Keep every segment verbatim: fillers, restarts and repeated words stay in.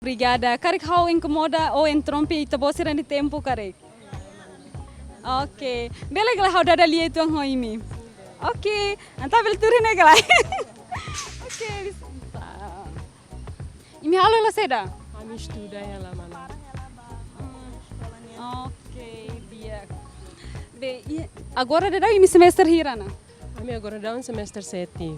Obrigada. Karik ha'u inkomoda ou interrompe ita-boot sira-nia tempu karik? Oke. Bele ka lae ha'u dada lia uitoan ho imi? Oke. Entaun bele tuur iha ne'e ka lae? Oke, deskulpa. Imi halo hela saida? Ami estuda iha Lamana. Oke, di'ak. Be, i-, agora daudaun imi semester hira ona? Ami agora daudaun semester sete.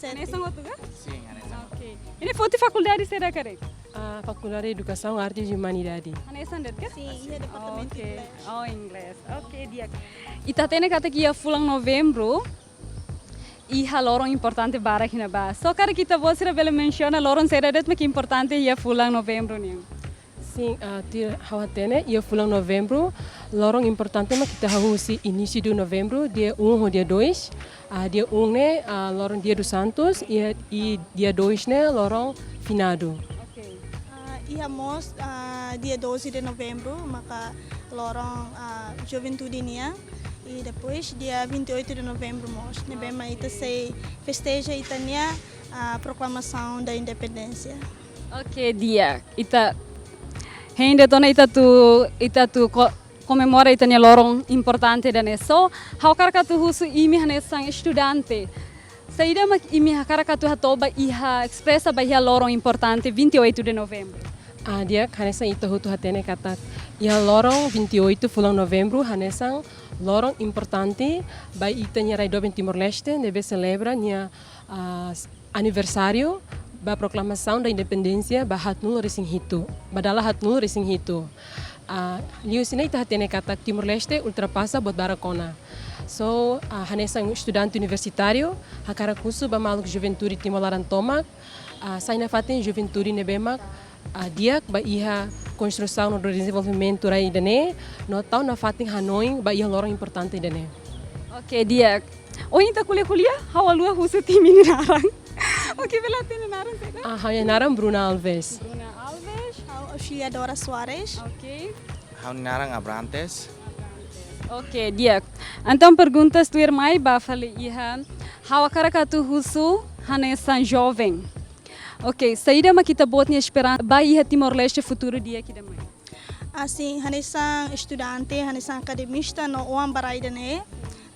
Hanesan hotu ka? Sin, hanesan. Oke. Imi foti fakuldade saida karik? Ah, Fakuldade Edukasaun, Artes e Umanidade. Hanesan de'it ka? Sin, iha departamentu Oke. Inglés. Oh, Inglés. Oke, di'ak. Ita hatene katak iha fulan Novembru, iha loron importante barak iha ne'ebá. Só karik ita-boot sira bele mensiona loron saida de'it mak importante iha fulan Novembru nian? Sin, ah, tuir ha'u hatene, iha fulan Novembru, loron importante mak ita hahú husi inísiu de Novembru, dia um ho dia dois. Ah, dia um ne'e, ah, loron Dia dos Santos, i, i dia dois ne'e, loron Finadu. Oke. Ah, iha mós, ah, dia doze de Novembru, maka loron, ah, juventude nian. I depois, dia vinte e oito de Novembro mós, ne'ebé mak ita sei festeja ita-nia, ah, Proclamação da Independência. Oke, di'ak. Ita hein de'it ona ita atu, ita atu ko-, komemora ita-nia loron importante ida-ne'e. Só, ha'u hakarak atu husu imi hanesan estudante. Saida mak imi hakarak atu hato'o ba iha, espresa ba iha loron importante vinte e oito de Novembro? Ah, di'ak, hanesan ita hotu hatene katak iha loron vinte e oito fulan Novembru, hanesan loron importante ba ita-nia rai doben Timor-Leste, ne'ebé selebra nia, ah, aniversáriu ba Proclamação da Independência ba haatnulu-resin-hitu, ba dala haatnulu-resin-hitu. Ah, liuhusi ne'e ita hatene katak Timor-Leste ultrapasa buat barak ona. Só, ah, hanesan estudante universitáriu, hakarak husu ba maluk juventude Timor laran tomak, ah, sai nafatin juventude ne'ebé mak, ah, di'ak ba iha konstrusaun no dezenvolvimentu rai ida-ne'e, no tau nafatin hanoin ba iha loron importante ida-ne'e. Oke, di'ak. Ohin ita ko'alia-ko'alia, ha'u haluha husu imi-nia naran. Oke, bele hatene naran saida? Ah, ha'u-nia naran Bruna Alves. Bruna Alves. Ha'u Auxiliadora Soares. Oke. Ha'u-nia naran Abrantes. Oke, di'ak. Entaun perguntas tuirmai ba fali iha. Ha'u hakarak atu husu hanesan joven. Oke, saida mak ita-boot nia esperansa ba iha Timor-Leste futuru di'ak ida mai? Asin, hanesan estudante, hanesan akademista no oan ba rai ida-ne'e,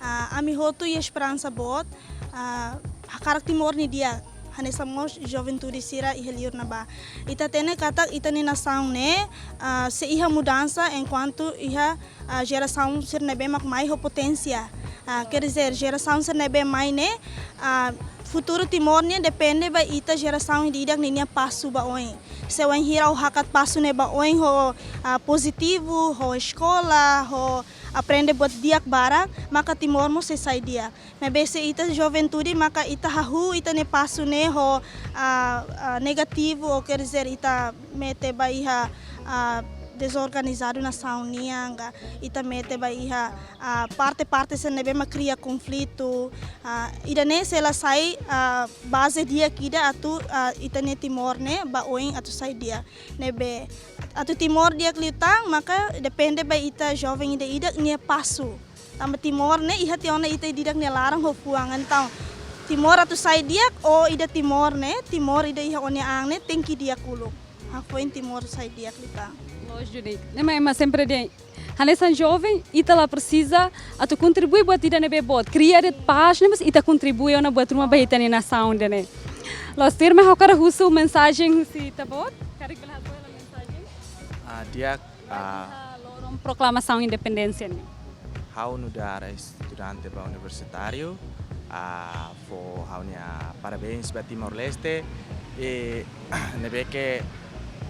ah, ami hotu iha esperansa boot, ah, hakarak Timor ne'e di'ak, hanesan mós juventude sira iha liur ne'ebá. Ita hatene katak ita-nia nasaun ne'e, ah, sei iha mudansa enkuantu iha, ah, jerasaun sira ne'ebé mak mai ho poténsia. Ah, quer dizer, jerasaun sira ne'ebé mai ne'e, ah, futuru Timor ne'e depende ba ita jerasaun ida-idak ninia pasu ba oin. Se wainhira ó hakat pasu ne'e ba oin ho, ah, pozitivu, ho eskola, ho aprende buat di'ak barak, maka Timor mós sei sai di'ak. Maibé se ita juventude, maka ita hahú ita-nia pasu ne'e ho, ah, ah, negativu, ou quer dizer, ita mete ba iha, ah, dezorganizadu nasaun nian, ka ita mete ba iha, ah, parte-parte sira ne'ebé mak kria konflitu, ah, ida-ne'e sei la sai, ah, baze di'ak ida atu, ah, ita-nia Timor ne'e ba oin atu sai di'ak. Ne'ebé atu Timor di'ak liután, maka depende ba ita joven ida-idak nia pasu. Tanba Timor ne'e iha tiha ona ita ida-idak nia laran ho fuan, entaun Timor atu sai di'ak, ó ida Timor ne'e, Timor ida iha ó-nia an ne'e tenke di'ak uluk. Hafoin Timor sai di'ak liután. Lójiku, ne'e mak ema sempre dehan, hanesan joven, ita la presiza atu kontribui buat ida ne'ebé boot. Kria de'it pás ne'e, mas ita kontribui ona buat ruma ba ita-nia nasaun ida-ne'e. Loos, tuirmai ha'u hakarak husu mensajen husi ita-boot. Karik bele hato'o hela mensajen? Ah, di'ak, ah, iha loron proklamasaun independénsia ne'e. Ha'u nu'udar estudante ba universitáriu, ah, fó ha'u-nia parabéns ba Timor-Leste, i ne'ebé ke,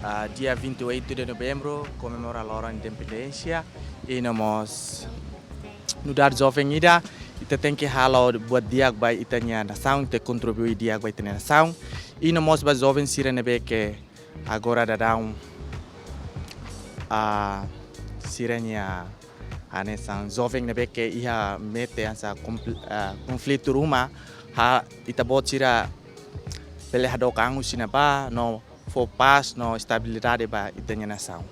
ah, dia vinte e oito de Novembro komemora loron independénsia, i no mós nu'udar joven ida, ita tenke halo buat di'ak ba ita-nia nasaun, ita kontribui di'ak ba ita-nia nasaun, i no mós ba joven sira ne'ebé ke agora daudaun, ah, sira-nia hanesan joven ne'ebé ke iha mete hanesan konfl-, ah, konflitu ruma, ha'u, ita-boot sira bele hadook an husi ne'ebá, no fó pás no estabilidade ba ita-nia nasaun.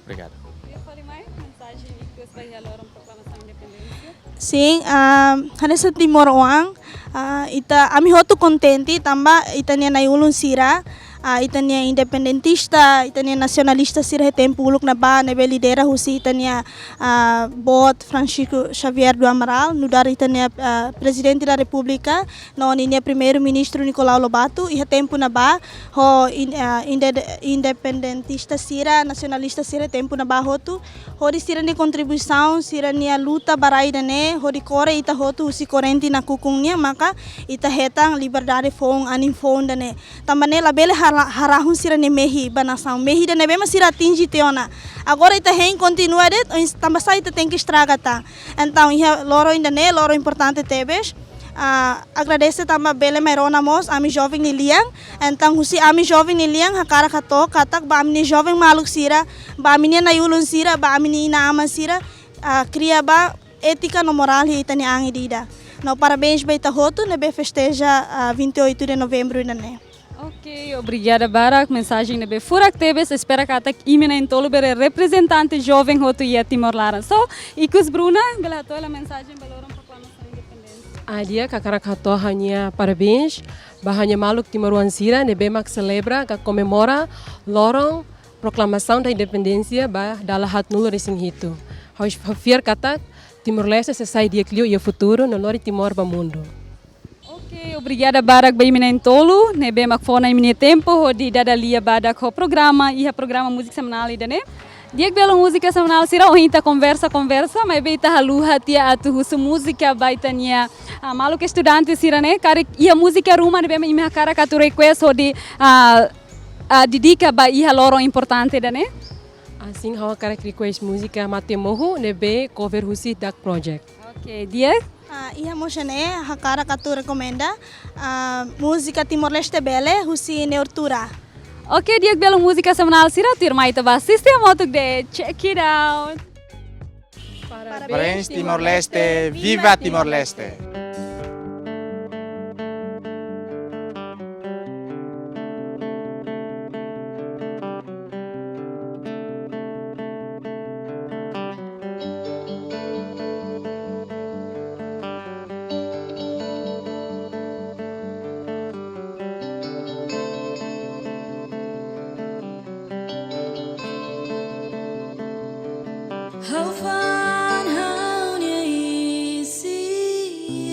Obrigadu. Iha fali mai mensajen ikus ba iha loron proklamasaun independénsia? Sin, ah, hanesan timoroan, ah, ita, ami hotu kontente tanba ita-nia na'i-ulun sira, Ah, ita-nia independentista, ita-nia nasionalista sira iha tempu uluk ne'ebá, ne'ebé lidera husi ita-nia, ah, boot Francisco Xavier do Amaral, nu'udar ita-nia, ah, Prezidente da Repúblika, no ninia Primeiru-Ministru Nicolau Lobato, iha tempu ne'ebá, ho in-, ah, inde-, independentista sira, nasionalista sira iha tempu ne'ebá hotu, hodi sira-nia kontribuisaun, sira-nia luta ba rai ida-ne'e, hodi kore ita hotu husi korrente nakukun nian, maka ita hetan liberdade foun, anin foun ida-ne'e. Tanba ne'e labele hara-, harahun sira-nia mehi ba nasaun. Mehi ida ne'ebé mak sira atinje tiha ona. Agora ita hein kontinua de'it, oinsá, tanba sá ita tenke estraga tan. Entaun, iha loron ida-ne'e, loron importante tebes. Ah, agradese tanba bele mai rona mós ami joven nia lian. Entaun, husi ami joven nia lian, hakarak hato'o katak ba ami-nia joven maluk sira, ba ami-nia na'i-ulun sira, ba ami-nia inan-aman sira, ah, kria ba étika no morál iha ita-nia an ida-idak. No parabéns ba ita hotu ne'ebé festeja, ah, vinte e oito de novembro ida-ne'e. Ok, obrigada barak, mensajen ne'ebé furak tebes, espera katak imi na'in-tolu bele reprezentante joven hotu iha Timor laran. So, ikus Bruna, bele hato'o hela mensajen ba loron proklamasaun independénsia. Ah, di'ak, hakarak hato'o ha'u-nia parabéns ba ha'u-nia maluk timoroan sira ne'ebé mak selebra ka komemora loron proklamasaun da independénsia ba dala haatnulu-resin-hitu. Ha'u, ha'u fiar katak Timor-Leste sei sai di'ak liu iha futuru no lori Timor ba mundu. Ok, obrigada barak ba imi na'in-tolu ne'ebé mak fó ona imi-nia tempu hodi dada lia badak ho programa, iha programa múzika semanál ida-ne'e. Di'ak, belun múzika semanál sira, ohin ita konversa, konversa, maibé ita haluha tiha atu husu múzika ba ita-nia, ah, maluk estudante sira-ne'e, karik iha múzika ruma ne'ebé mak imi hakarak atu request hodi, ah, ah, dedika ba iha loron importante ida-ne'e. Asin, ha'u hakarak request múzika Mate Mohu ne'ebé cover husi Dark Project. Ok, di'ak. Ah, iha mós ne'e hakarak atu rekomenda, ah, múzika Timor-Leste Bele husi Neurtura. Ok, di'ak, belun múzika semanál sira, tuirmai ita bá asiste hamutuk de'it, check it out. Parabéns, Timor-Leste, viva Timor-Leste! Ha'u fa'an ha'u-nia isin.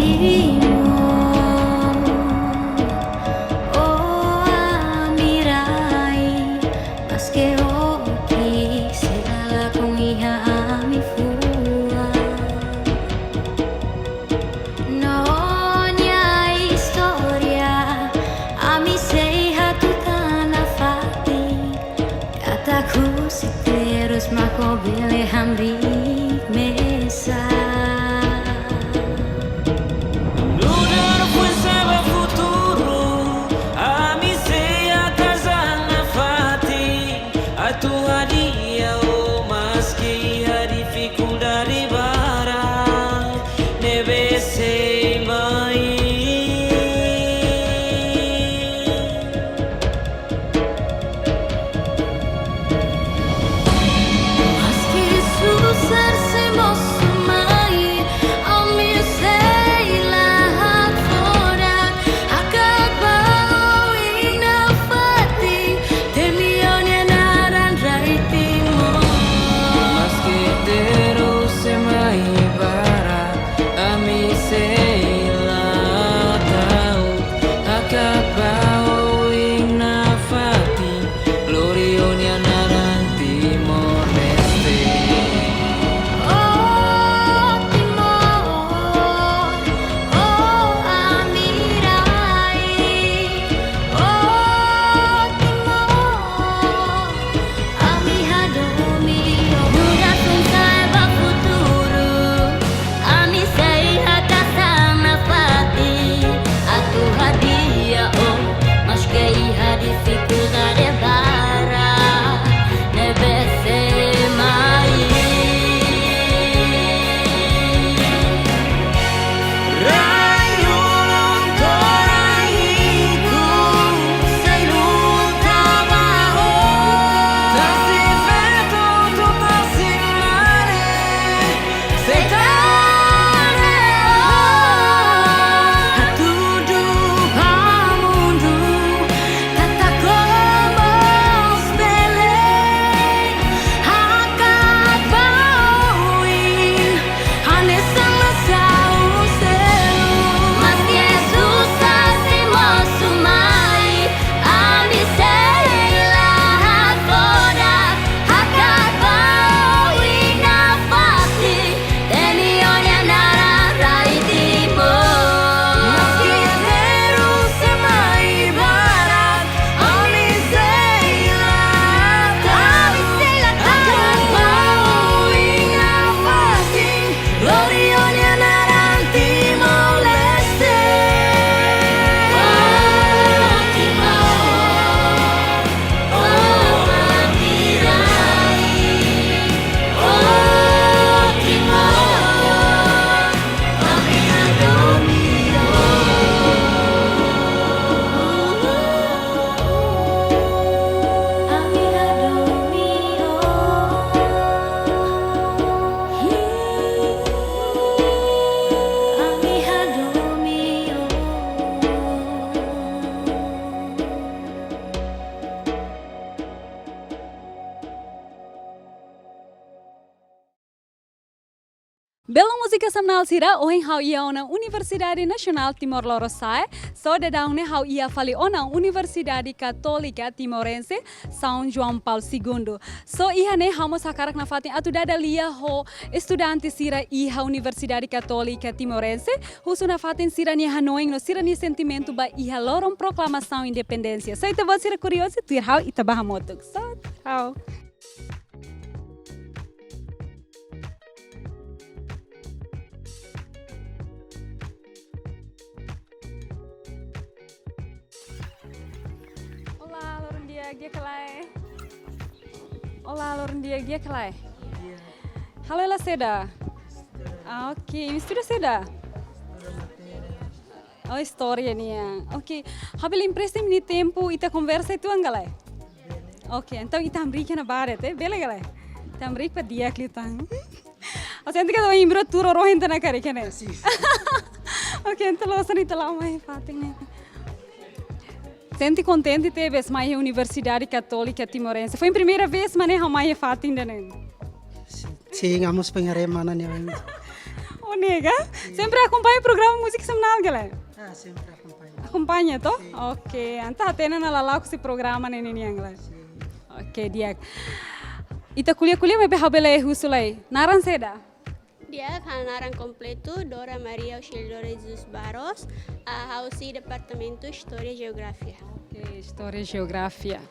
Timor, oh ami-rai, maske o ki'ik sei la lakon iha ami fuan. No nia istória, ami sei hatutan nafatin. Katak husi terus mak o bele hamriik mesak. Nu'udar foin sa'e ba futuru, ami sei hakarak nafatin. Atu hadi'a ó maske iha difikuldade barak ne'ebé sei mai. Maske susar sei mosu mai, ami sei la hakfodak, hakat ba oin nafatin, temi ó-nia naran rai Timor. Maske terus sei mai barak, ami sei la ta'uk, hakat ba oin nafatin, lori ó-nia naran Timor-Leste. Oh Timor, oh ami-rai, oh Timor, ami hadomi ó. Nu'udar foin sa'e ba futuru, ami sei hakarak nafatin, atu hadi'a ó, maske iha difikuldade barak ne'ebé sei mai. Rai-olon to'o rai-riku sei luta ba ó. Tasi feto to'o tasi mane sei tane ó. Hatudu ba mundu katak ó mós bele hakat ba oin hanesan nasaun seluk. Maske susar sei mosu mai, ami sei la hakfodak, hakat ba oin nafatin, temi ó-nia naran rai Timor. Maske terus sei mai barak, ami sei la ta'uk, ami sei la ta'uk, hakat ba oin nafatin, lori ó-nia naran Timor-Leste. Oh Timor, oh ami-rai, oh Timor, ami hadomi ó. Ami hadomi ó. Ami hadomi ó. Belun múzika Samnal sira, ohin ha'u iha ona Universidade Nasionál Timor Lorosa'e, só daudaun ne'e ha'u iha fali ona Universidade Católica Timorense São João Paulo Segundo. Só iha ne'e ha'u mós hakarak nafatin atu dada lia ho estudante sira iha Universidade Católica Timorense, husu nafatin sira-nia hanoin no sira-nia sentimentu ba iha loron proklamasaun independénsia. Só ita-boot sira kuriozu, tuir ha'u ita bá hamutuk. Só ha'u. Olá, loron di'ak, di'ak ka lae? Olá, loron di'ak, di'ak ka lae? Di'ak. Halo hela saida? Estuda. Ah, oke. Estuda saida? Estuda matéria. Oh, istória nian. Oke. Ha'u bele empresta imi-nia tempu, ita konversa uitoan ka lae? Bele. Oke, entaun ita hamriik iha ne'ebá de'it, bele ka lae? Ita hamriik para di'ak liután. Ó sente katak ohin bro tuur rorohin tiha ona karik ne'e? Sin. Oke, entaun loos ona ita la'o mai iha fatin ne'e. Sente kontente tebes mai iha Universidade Católica Timorense. Foin primeira vez mak ne'e ha'u mai iha fatin ida-ne'e? Sin, sin, ha'u mós pengarema ona ne'e. Ó nega? Sempre akompaña programa múzika semanál, galera? Ah, sempre akompaña. Akompaña, to? Sin. Oke, entaun hatene ona lala'ok husi programa ne'e nian, galera. Sin. Oke, di'ak. Ita ko'alia-ko'alia maibé ha'u bele husu lai. Naran saida? Di'ak, ha'u naran kompletu Dora Maria Auxiliadora Jesus Barros, ah, ha'u husi Departamentu Istória Jeografia. Oke, Istória Jeografia.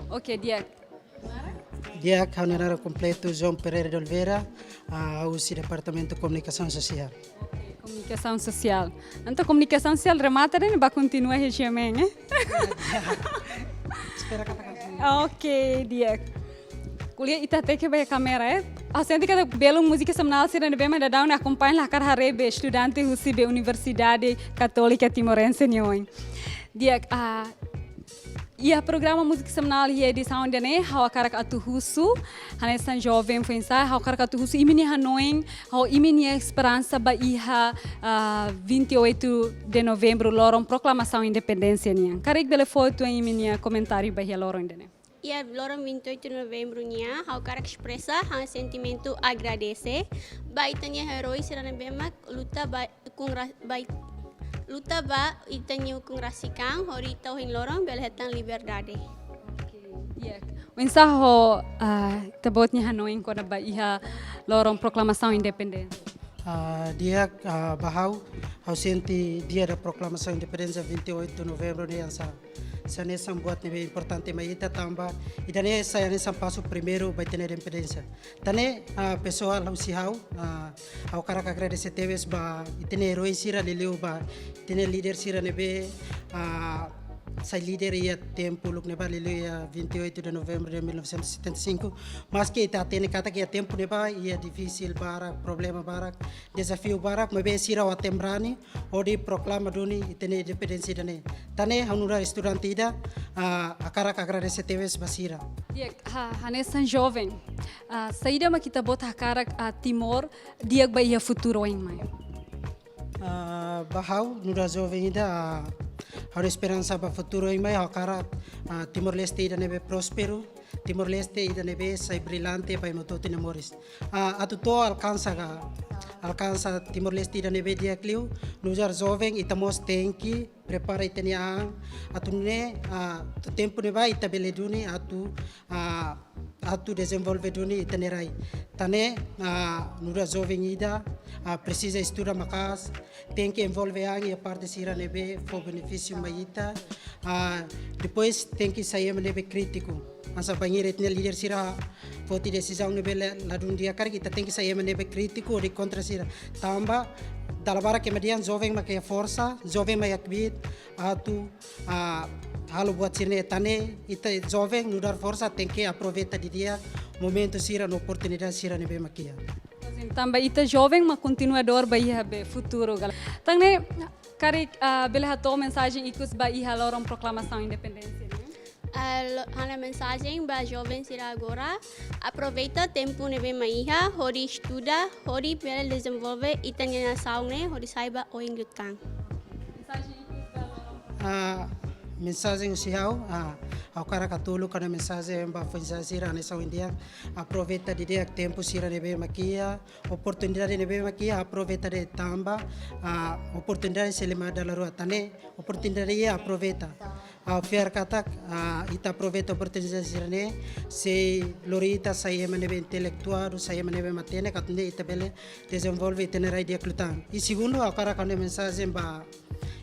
Oke, di'ak. Di'ak, ha'u-nia naran kompletu João Pereira de Oliveira, ah, ha'u husi Departamentu Komunikasaun Sosiál. Oke, Komunikasaun Sosiál. Entaun Komunikasaun Sosiál remata de'it, bá kontinua iha G M N, eh? Espera kata-kata. Oke, di'ak. Ko'alia ita teke ba iha kámera, eh? Ha'u sente katak belun múzika semanál sira ne'ebé mak daudaun ne'e akompaña, hakarak haree be estudante husi be Universidade Católica Timorense nian. Di'ak, ah, iha programa múzika semanál iha edisaun ida-ne'e, ha'u hakarak atu husu, hanesan joven foin-sa'e, ha'u hakarak atu husu imi-nia hanoin, ho imi-nia esperansa ba iha, ah, vinte e oito de Novembro, loron proklamasaun independénsia nian. Karik bele fó uitoan imi-nia komentáriu ba iha loron ida-ne'e? Iha loron vinte e oito de Novembro nian, ha'u hakarak espresa ha'u-nia sentimentu agradese ba ita-nia eroi sira ne'ebé mak luta ba ukun ra-, ba it-, luta ba ita-nia ukun rasik an, hodi ita ohin loron bele hetan liberdade. Oke, di'ak. Oinsá ho, ah, ita-boot nia hanoin kona-ba iha loron proklamasaun independénsia? Ah, di'ak, ah, ba ha'u, ha'u sente Dia da Proclamação Independência vinte e oito de Novembro ne'e hanesan, hanesan buat ne'ebé importante mai ita tanba ida-ne'e sai hanesan pasu primeiru ba ita-nia independénsia. Tan ne'e, ah, pesoál husi ha'u, ah, ha'u hakarak agradese tebes ba ita-nia eroi sira, liuliu ba ita-nia líder sira ne'ebé, ah, sai líder iha tempu uluk ne'ebá, liuliu iha vinte e oito de Novembro de mil novecentos e setenta e cinco. Maski ita hatene katak iha tempu ne'ebá iha difisil barak, problema barak, dezafiu barak, maibé sira hotu-hotu brani hodi proklama duni ita-nia independénsia ida-ne'e. Tan ne'e ha'u nu'udar estudante ida, ah, hakarak agradese tebes ba sira. Di'ak, ha, hanesan joven, ah, saida mak ita-boot hakarak, ah, Timor di'ak ba iha futuru oin mai? Ah, ba ha'u nu'udar joven ida, ah, ha'u-nia esperansa ba futuru oin mai, ha'u hakarak, ah, Timor-Leste ida ne'ebé prósperu, Timor-Leste ida ne'ebé sai brillante ba ema hotu-hotu nia moris. Ah, atu to'o alkansa ka, alkansa Timor-Leste ida ne'ebé di'ak liu, nu'udar joven ita mós tenke prepara ita-nia an, atu nune'e, ah, to'o tempu ne'ebá ita bele duni atu, ah, atu dezenvolve duni ita-nia rai. Tan ne'e, ah, nu'udar joven ida, ah, presiza estuda maka'as, tenke envolve an iha parte sira ne'ebé fó benefísiu mai ita. Ah, depois tenke sai ema ne'ebé krítiku. Hanesan bainhira ita-nia líder sira foti desizaun ne'ebé la, ladún di'ak karik, ita tenke sai ema ne'ebé krítiku hodi kontra sira. Tanba dala barak ema dehan joven mak iha forsa, joven mak iha kbiit atu, ah, halo buat sira-ne'e. Tan ne'e ita joven nu'udar forsa tenke aproveita didi'ak momentu sira no oportunidade sira ne'ebé mak iha. Tanba ita joven mak kontinuadór ba iha be futuru, gal. Tan ne'e karik, ah, bele hato'o mensajen ikus ba iha loron proklamasaun independénsia, ne'e? Ah, lo-, ha'u-nia mensajen ba joven sira agora, aproveita tempu ne'ebé mak iha, hodi estuda, hodi bele dezenvolve ita-nia nasaun ne'e, hodi sai ba oin liután. Mensajen ikus ba loron. Ah, mensajen husi ha'u, ah, ha'u hakarak atu uluk ha'u-nia mensajen ba foin-sa'e sira hanesan ohin dehan, aproveita didi'ak tempu sira ne'ebé mak iha, oportunidade ne'ebé mak iha, aproveita de'it tanba, ah, oportunidade sei lima dala rua. Tan ne'e, oportunidade iha, aproveita. Ha'u fiar katak, ah, ita aproveita oportunidade sira-ne'e, sei lori ita sai ema ne'ebé intelektuál, sai ema ne'ebé matenek, atu nune'e ita bele dezenvolve ita-nia rai di'ak liután. I segundu, ha'u hakarak ha'u-nia mensajen ba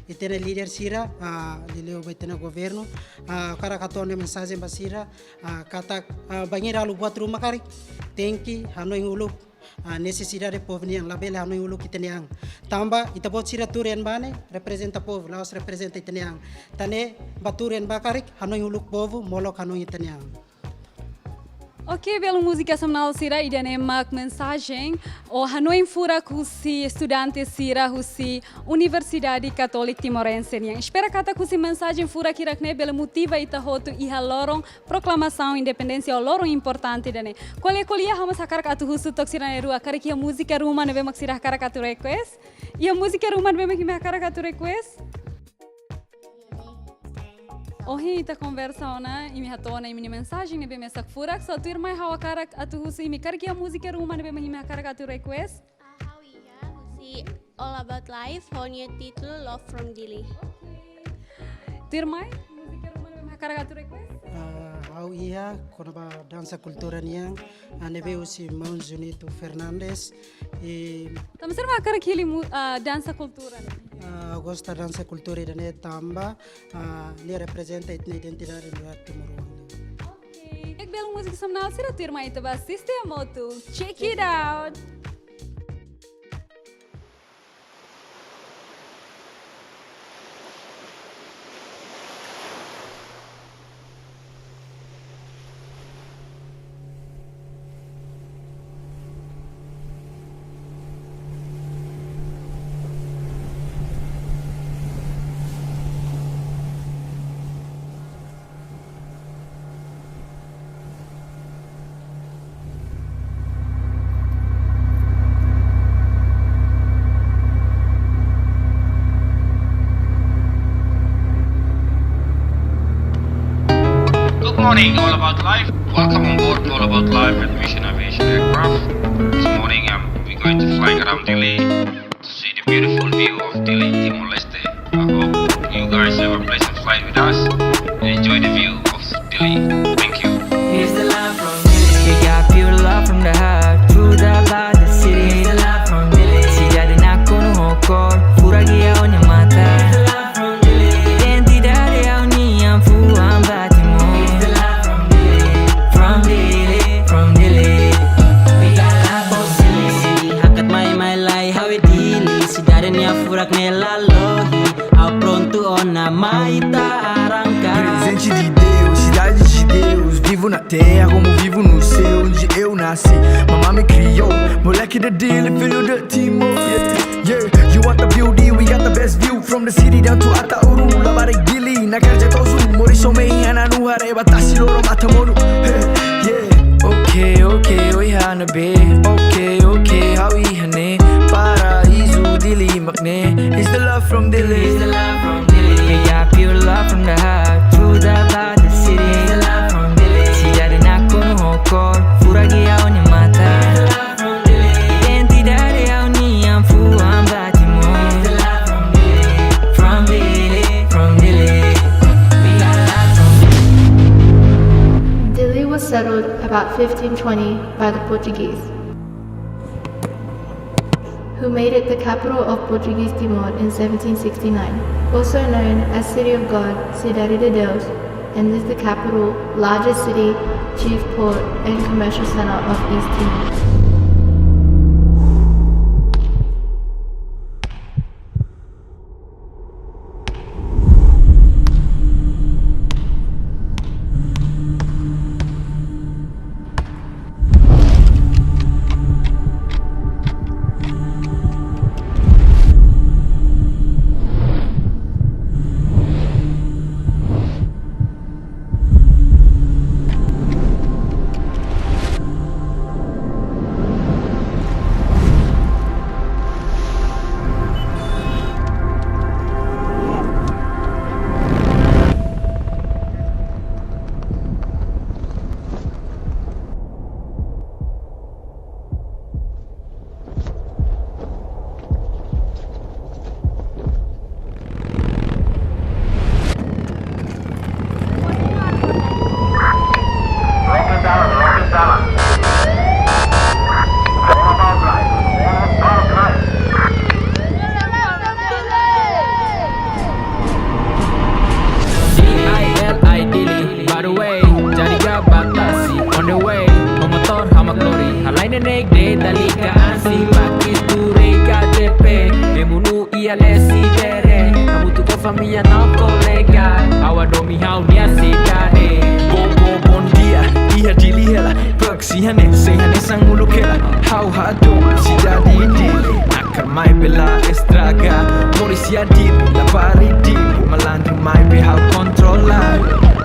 ita-nia líder sira, ah, liuliu ba ita-nia governu, ah, ha'u hakarak hato'o ha'u-nia mensajen ba sira, ah, katak, ah, bainhira halo buat ruma karik, tenke hanoin uluk, ah, nesesidade povu nian, labele hanoin uluk ita-nia an. Tanba ita-boot sira tuur iha ne'ebá ne'e reprezenta povu, la'ós reprezenta ita-nia an. Tan ne'e bá tuur iha ne'ebá karik, hanoin uluk povu, molok hanoin ita-nia an. Oke, belun múzika semanál sira, ida-ne'e mak mensajen ou hanoin furak husi estudante sira husi Universidade Católica Timorense nian. Espera katak husi mensajen furak hirak-ne'e bele motiva ita hotu iha loron proklamasaun independénsia ou loron importante ida-ne'e. Ko'alia-ko'alia, ha'u mós hakarak atu husu took sira na'in-rua, karik iha múzika ruma ne'ebé mak sira hakarak atu request? Iha múzika ruma ne'ebé mak imi hakarak atu request? Ohin ita konversa ona, imi hato'o ona imi-nia mensajen ne'ebé mesak furak, só tuirmai ha'u hakarak atu husu imi, karik iha múzika ruma ne'ebé mak imi hakarak atu request? Ah, ha'u iha, husi All About Life, ho nia títulu Love from Dili. Tuirmai, múzika ruma ne'ebé mak hakarak atu request? Ah, ha'u iha kona-ba dansa kultura nian, ah, ne'ebé husi maun Junito Fernandes. I tanba sá mak hakarak hili mu-, ah, dansa kultura? Ah, ha'u gosta dansa kultura ida-ne'e tanba, ah, nia reprezenta ita-nia identidade no arte timoroan. Ok. Ne'e belu múzika semanál sira, tuirmai ita bá asiste hamutuk. Check it out. Good morning, All About Life. Welcome on board All About Life with Mission Aviation Aircraft. This morning, um, we're going to fly around Dili to see the beautiful view of Dili, Timor-Leste. I hope you guys have a pleasant flight with us and enjoy the view of Dili. Thank you. It's the love from Dili. We got pure love from the heart to the body city. It's the love from Dili. Sidade nakonu ho kór, furak iha ó-nia matan. It's the love from Dili. Identidade ha'u-nian, fuan ba Timor. It's the love from Dili. From Dili, from Dili. We got love for Dili. Hakat mai, mai lai, ha'u iha Dili. Sidade nia furak ne'e la lohi. Ha'u prontu ona mai ita arranka. Presente de Deus, cidade de Deus. Vivo na terra como vivo no céu, onde eu nasci. Mamá me criou, moleque de Dili, filho de Timor. Yeah, yeah, you want the beauty, we got the best view. From the city down to Ataúru, labarik Dili, nakar jatozu. Moris somein, ana nu haree ba tasi, loron mata monu. Hey, yeah. Ok, ok, oi hana be. Ok, ok, ha'u iha ne'e. Paraíso Dili mak ne'e. It's the love from Dili. It's the love from Dili. We got pure love from the heart to the body city. It's the love from Dili. Sidade nakonu ho kór, furak iha ó-nia matan. It's the love from Dili. Identidade ha'u-nian, fuan ba Timor. It's the love from Dili. From Dili, from Dili. We got love from Dili. Dili was settled about fifteen twenty by the Portuguese, who made it the capital of Portuguese Timor in seventeen sixty-nine, also known as City of God, Cidade de Deus, and is the capital, largest city, chief port, and commercial center of East Timor. D I L I Dili, by the way, jadi ka ba tasi on the way. Ho motór ha'u mak lori, halai neineik de'it dala ida ka ansi, baki tuur iha K T P, bee monu iha lesi dere, hamutuk ho família no kolega, ha'u hadomi ha'u-nia sidade. Bom, bom, bom dia, iha Dili hela, prak sei hanesan, sei hanesan uluk hela, ha'u hadomi sidade Dili. Nakar mai bee la estraga, moris iha Dili, labarik Dili, malandru mai bee ha'u kontrola.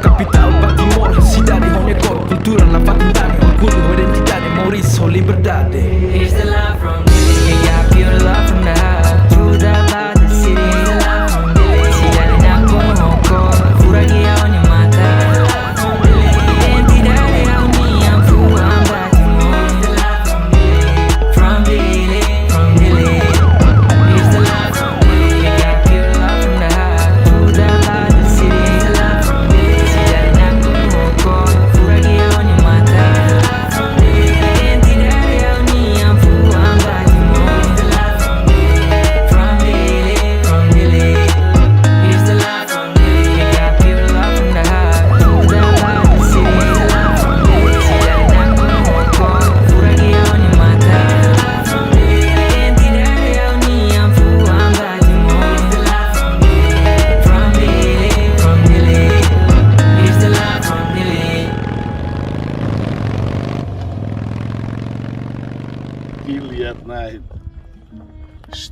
Kapitál ba Timor, sidade ho nia kór, kultura nafatin dani, orgullu ho identidade, moris ho liberdade. Here's the love from Dili. We got pure love from the heart to the body city. Here's the love from Dili. Sidade nakonu ho kór, furak iha ó-nia matan. Identidade ha'u-nian, fuan ba Timor. Here's the love from Dili. From Dili, from Dili.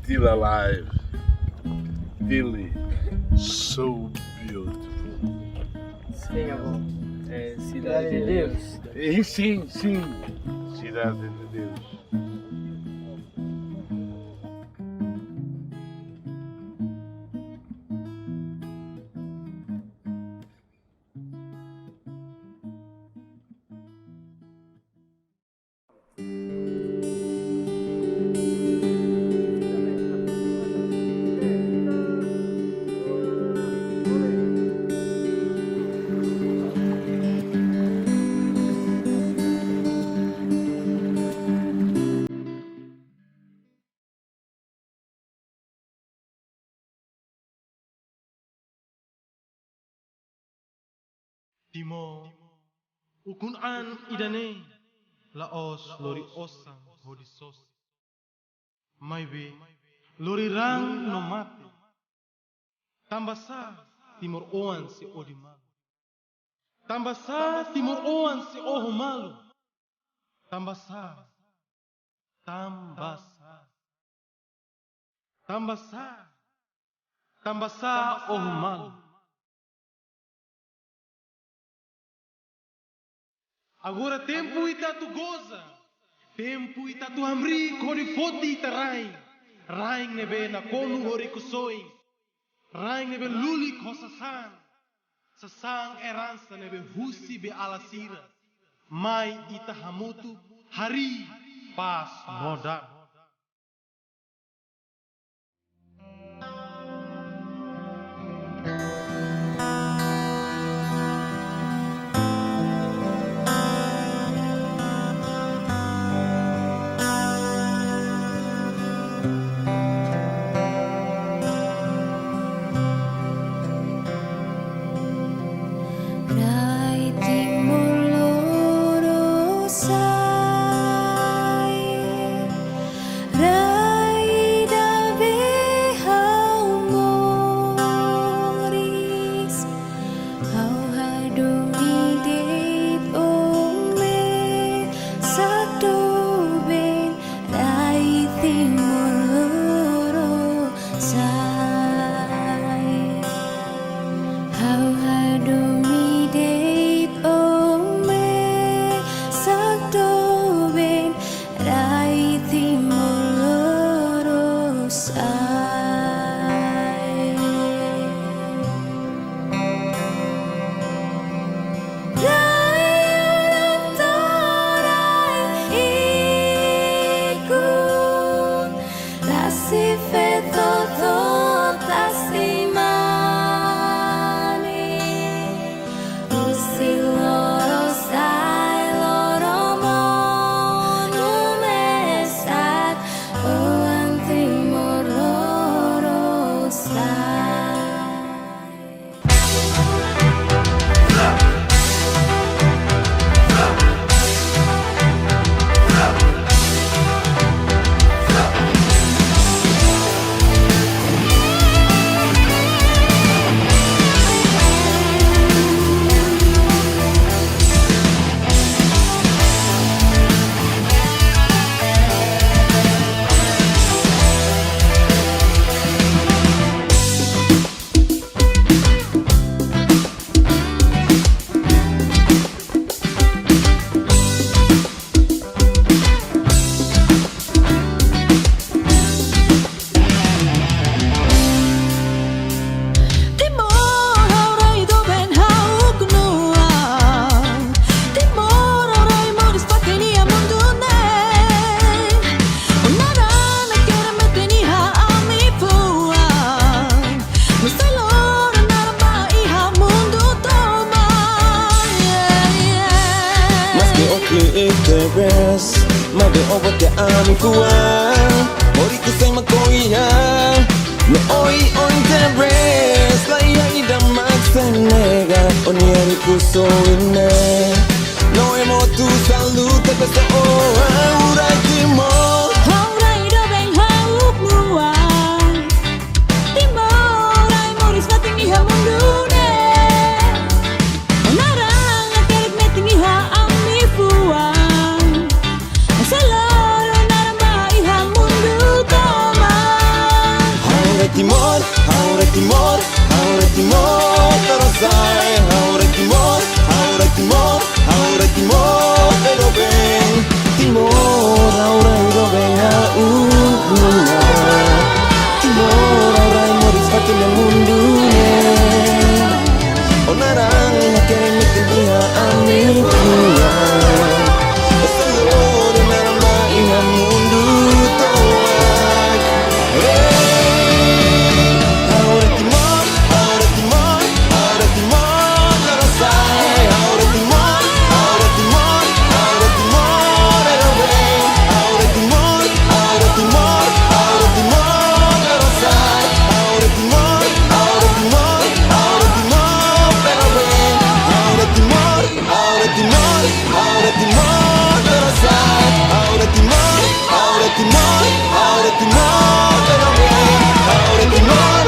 Still alive. Dili. So beautiful. Sim, avó. É, Cidade de Deus. Eh, sim, sim. Cidade de Deus. Timor, ukun-an ida-ne'e la'ós lori osan hodi sosa. Maibé lori raan no mate. Tanbasá timoroan sei odi malu? Tanbasá timoroan sei oho malu? Tanbasá, tanbasá, tanbasá, tanbasá oho malu? Agora tempu ita atu goza, tempu ita atu hamriik hodi foti ita-nia rain, rain ne'ebé nakonu ho rikusoin, rain ne'ebé lulik ho sasán, sasán eransa ne'ebé husi beiala sira. Mai ita hamutuk harii pás no dame. Rai Timor Lorosa'e, rai ida be ha'u moris, ha'u hadomi de'it ó mesak doben, rai Timor Lorosa'e. Ha'u hadomi de'it ó mesak doben, rai Timor Lorosa'e. Rai, rai, rai, ikun, tasi feto, tasi mane. Husi Lorosa'e, loro monu mesak, oan Timor Lorosa'e. Timor, ha'u rai doben, ha'u ukun-oan. Timor, ha'u rai moris fatin iha mundu ne'e. Ó naran hakerek metin iha ami-fuan. Nosé loron naran ba iha mundu tomak. Yeah, yeah. Maske ó ki'ik tebes, maibé ó boot iha ami-fuan. Ó rikusoin mak ó iha. No oioin tebes, laiha ida mak sei nega ó-nia rikusoin ne'e. No ema hotu sei luta ba sá, ó ha'u rai Timor. Ha'u rai doben, ha'u ukun-oan. Timor, rai moris fatin iha mundu ne'e. Ó naran hakerek metin iha ami-fuan. Nosé loron naran ba iha mundu tomak. Ha'u rai Timor, ha'u rai Timor, terus ai. Ha'u rai Timor, ha'u rai Timor, ha'u rai Timor, pero bem. Timor, ha'u rai doben ha'u-nia. Timor, ha'u rai moris fali iha mundu ne'e. Ó naran hakerek metin iha ami-nia. Ó salori naran ba iha mundu tomak. Hey, ha'u rai Timor, ha'u rai Timor, ha'u rai Timor, terus ai. Ha'u rai Timor, ha'u rai Timor, ha'u rai Timor, pero bem. Ha'u rai Timor, ha'u rai Timor, ha'u rai Timor, terus ai. Ha'u rai Timor, ha'u rai Timor, ha'u rai Timor, pero bem. Ha'u rai Timor, ha'u rai Timor, ha'u rai Timor, terus ai. Ha'u rai Timor, ha'u rai Timor, ha'u rai Timor, pero bem. Ha'u rai Timor.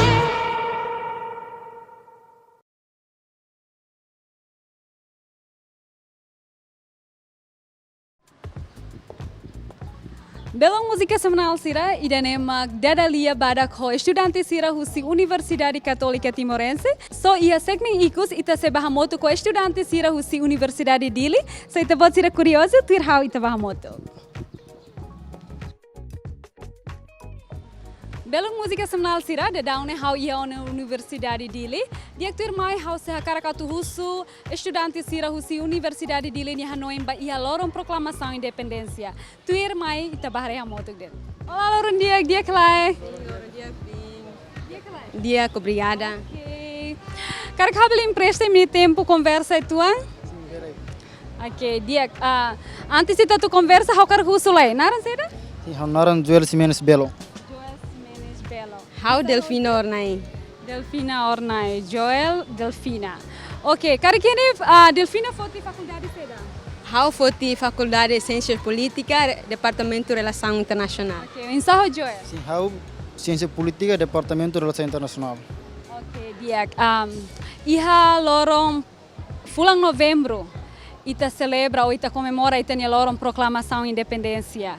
Belun múzika semanál sira, ida-ne'e mak dada lia badak ho estudante sira husi Universidade Católica Timorense. So iha segmentu ikus ita sei bá hamutuk ho estudante sira husi Universidade Dili. So ita-boot sira kuriozu, tuir ha'u ita bá hamutuk. Belun múzika semanál sira, daudaun ne'e ha'u iha ona Universidade Dili. Di'ak, tuirmai ha'u sei hakarak atu husu estudante sira husi Universidade Dili nia hanoin ba iha loron proklamasaun independénsia. Tuirmai ita bá haree hamutuk de'it. Olá, loron di'ak, di'ak ka lae? Loron di'ak, Bim. Di'ak ka lae? Di'ak, obrigada. Oke. Karik ha'u bele empresta imi-nia tempu konversa uitoan? Oke, di'ak. Ah, antes ita atu konversa, ha'u hakarak husu lai. Naran saida? Sin, ha'u naran Joel Ximenes Belo. Joel Ximenes Belo. Ha'u Delfina Ornai. Delfina Ornai. Joel, Delfina. Oke, karik ne'e, ah, Delfina foti fakuldade saida? Ha'u foti Fakuldade Siénsia Polítika, Departamentu Relasaun Internasionál. Oke, oinsá ho Joel? Sin, ha'u Siénsia Polítika, Departamentu Relasaun Internasionál. Oke, di'ak. Am, iha loron fulan Novembru, ita selebra ou ita komemora ita-nia loron proklamasaun independénsia.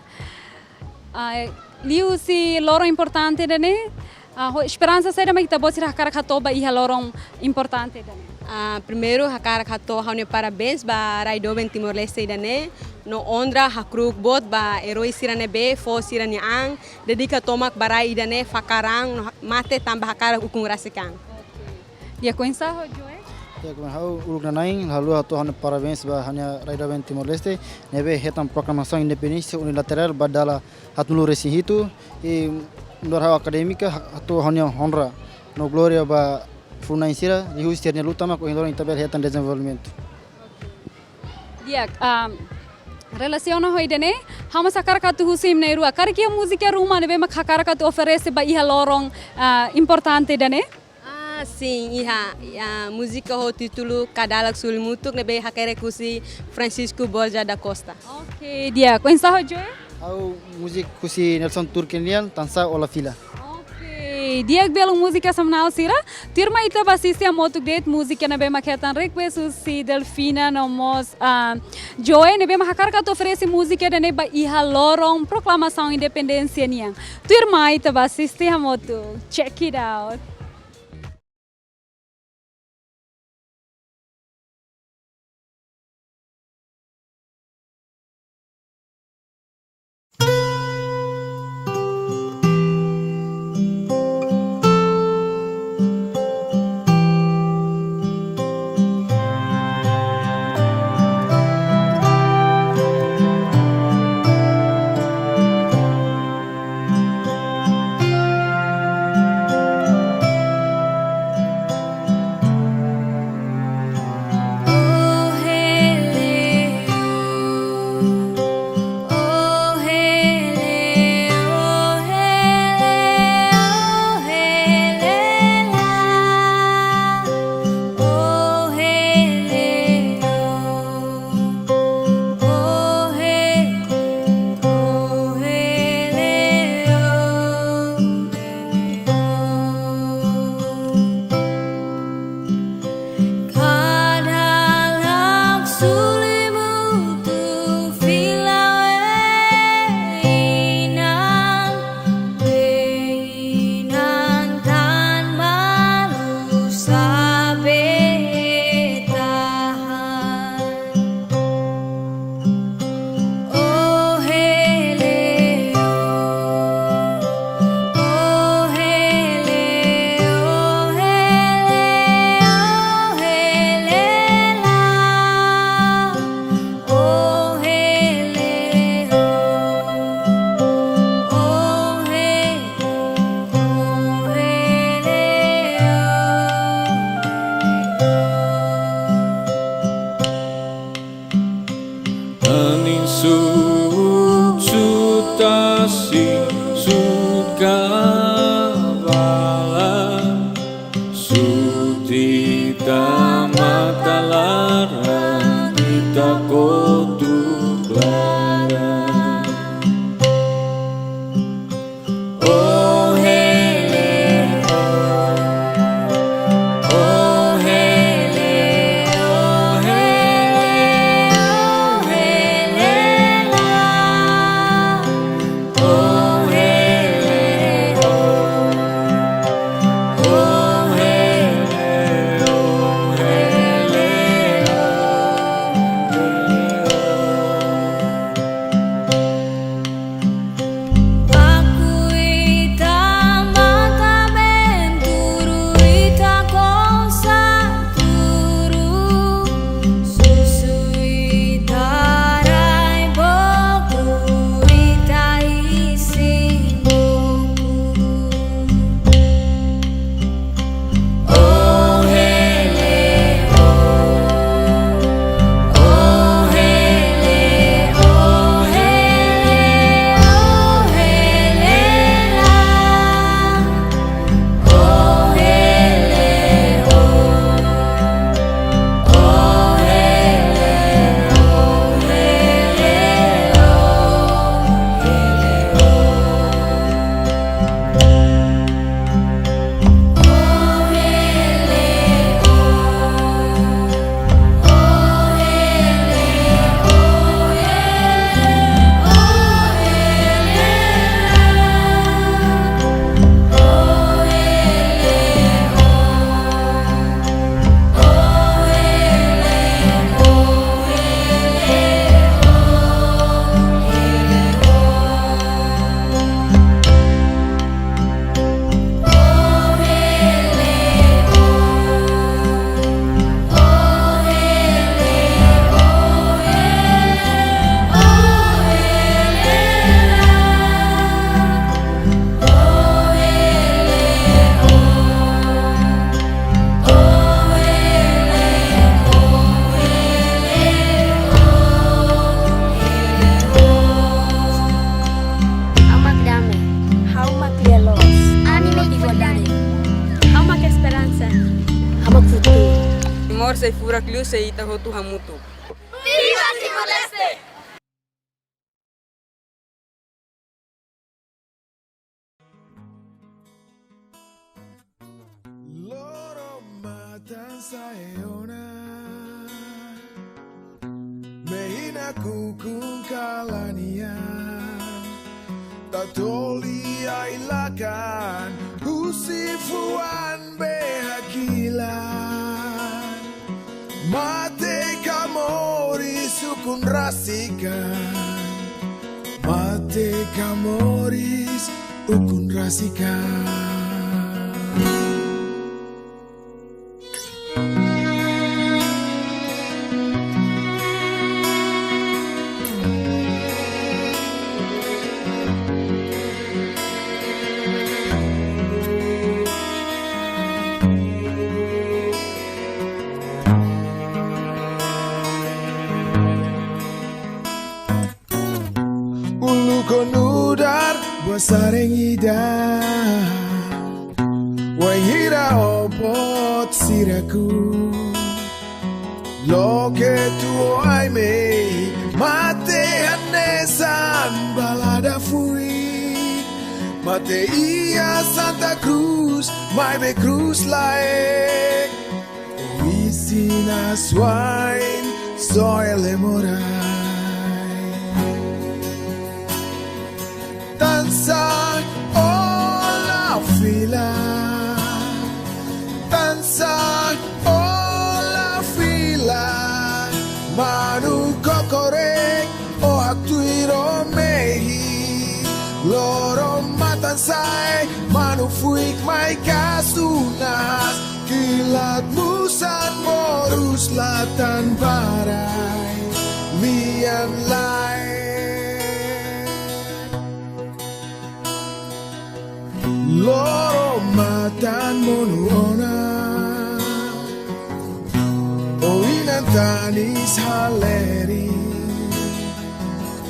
Ah, liuhusi loron importante ida-ne'e, ah, ho esperansa saida mak ita-boot sira hakarak hato'o ba iha loron importante ida-ne'e? Ah, primeiru, hakarak hato'o ha'u-nia parabéns ba rai doben Timor-Leste ida-ne'e, no onra hakru'uk boot ba eroi sira ne'ebé fó sira-nia an, dedika tomak ba rai ida-ne'e, fakar an, no ha-, mate tanba hakarak ukun rasik an. Di'ak, oinsá ho Joel? Di'ak, ha'u uluk nanain, ha'u hato'o ha'u-nia parabéns ba ha'u-nia rai doben Timor-Leste, ne'ebé hetan proklamasaun independénsia unilaterál ba dala haatnulu-resin-hitu, i nu'udar ha'u akadémika, ha-, hato'o ha'u-nia onra no glória ba funu-na'in sira, liuhusi sira-nia luta mak ohin loron ita bele hetan dezenvolvimentu. Di'ak, ah, relasiona ho ida-ne'e, ha'u mós hakarak atu husu imi na'in-rua. Karik iha múzika ruma ne'ebé mak hakarak atu oferese ba iha loron, ah, importante ida-ne'e? Ah, sin, iha, iha múzika ho títulu Kadalak Suli Mutuk ne'ebé hakerek husi Francisco Borja da Costa. Oke, di'ak. Oinsá ho Joel? Ha'u múzika husi Nelson Turque nian, Tansá Ó La Fila. Oke, di'ak, belun múzika semanál sira. Tuirmai ita bá asiste hamutuk de'it múzika ne'ebé mak hetan request husi Delfina no mós, ah, Joel, ne'ebé mak hakarak atu oferese múzika ida-ne'e ba iha loron proklamasaun independénsia nian. Tuirmai ita bá asiste hamutuk. Check it out. Sai furak liu, sei ita hotu hamutuk. Viva Timor-Leste! Loron-matan sa'e ona, mehi nakukun kalan nian, tatoli ai-lakan husi fuan be hakilar. Mate ka moris ukun rasik an, mate ka moris ukun rasik an. Uluk ho nu'udar buat sareng ida, wainhira ó boot sira ku'u. Loke tuo ai-mehi, mate hanesan balada fuik. Mate iha Santa Cruz, maibé Cruz laek. Ó isin asuwa'in, soe lemorai. Tansá ó la fila, tansá ó la fila, manu kokorek, ó haktuir ó mehi. Loron-matan sa'e, manu fuik mai kasu na'as, kilat musan morus latan barak, lian laek. Loron-matan monu ona, ó inan tanis halerik.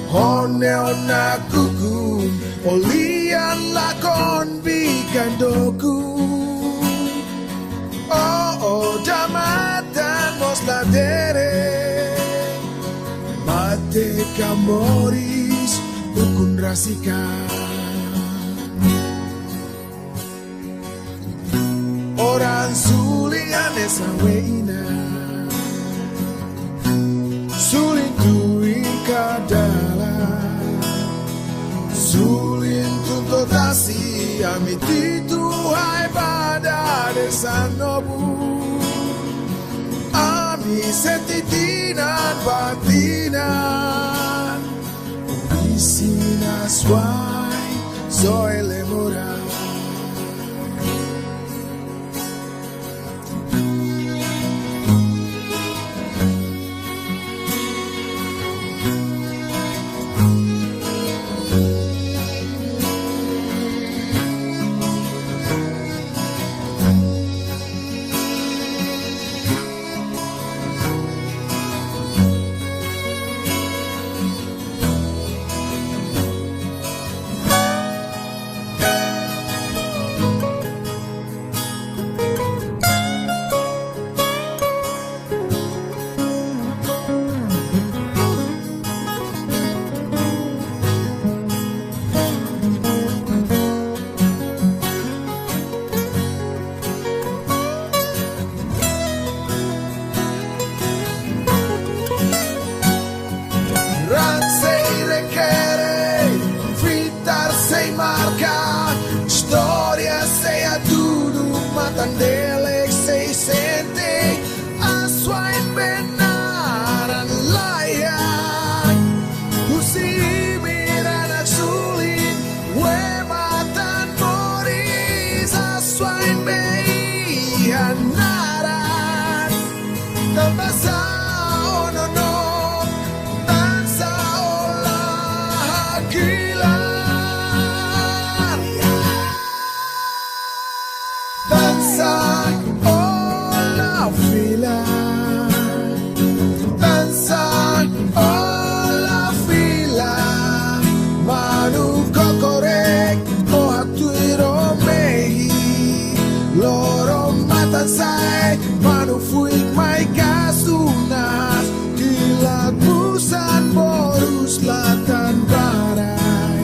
Ó neon nakukun, ó lian lakon bikan doku. Ó, ó odamatan mós la derek. Mate ka moris ukun rasik an. Ó raan suli hanesan wei-inan, suli tuir kadalan, suli tun to'o tasi, ami Titu Haibada Desa Nobu. Ami sente tinan ba tinan, ó isin asuwa'in, soe lemorai. Raan sei rekere, fitar sei marka, istória sei hatudu, matan-delek sei sente, asuwa'in be naran laiha. Husi imi ranak suli, wema tan moris, asuwa'in be iha naran. Tanba sá ó nonook, tansá ó la hakilar. Tansá Tan sai, manu fuik mai kasu nas, kilat musan borus latan barai.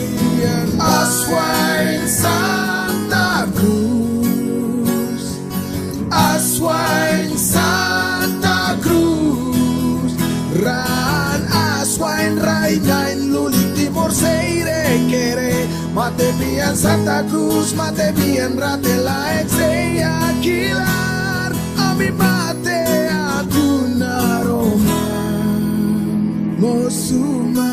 Lian aswain Santa Cruz, aswain Santa Cruz, raan aswain rai-na'in lulik Timor sei rekere. Mate-bian Santa Cruz, mate-bian rate laek sei hakilar. Ami mate atu naroman, mosu mai.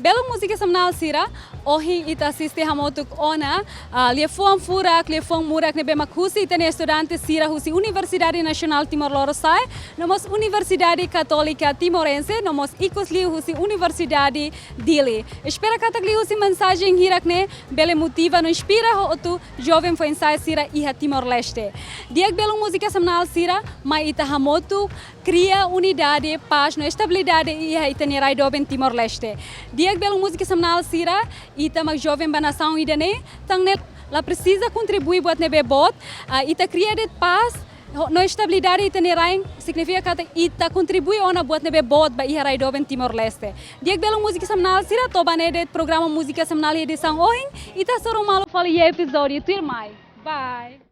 Belun múzika semanál sira, ohin ita asiste hamutuk ona, ah, liafuan furak, liafuan murak ne'ebé mak husi ita-nia estudante sira husi Universidade Nasionál Timor Lorosa'e, no mós Universidade Katólika Timorense, no mós ikus liu husi Universidade Dili. Espera katak liuhusi mensajen hirak-ne'e bele motiva no inspira hotu joven foin-sa'e sira iha Timor-Leste. Di'ak belun múzika semanál sira, mai ita hamutuk kria unidade, pás no estabilidade iha ita-nia rai doben Timor-Leste. Di'ak belun múzika semanál sira, ita mak joven ba nasaun ida-ne'e, tan ne'e la presiza kontribui buat ne'ebé boot, ah, ita kria de'it pás, ho-, no estabilidade ita-nia rain, signifika katak ita kontribui ona buat ne'ebé boot ba iha rai doben Timor-Leste. Di'ak belun múzika semanál sira, to'o ba ne'e de'it programa múzika semanál edisaun ohin, ita hasoru malu fali iha epizódiu tuirmai. Bye.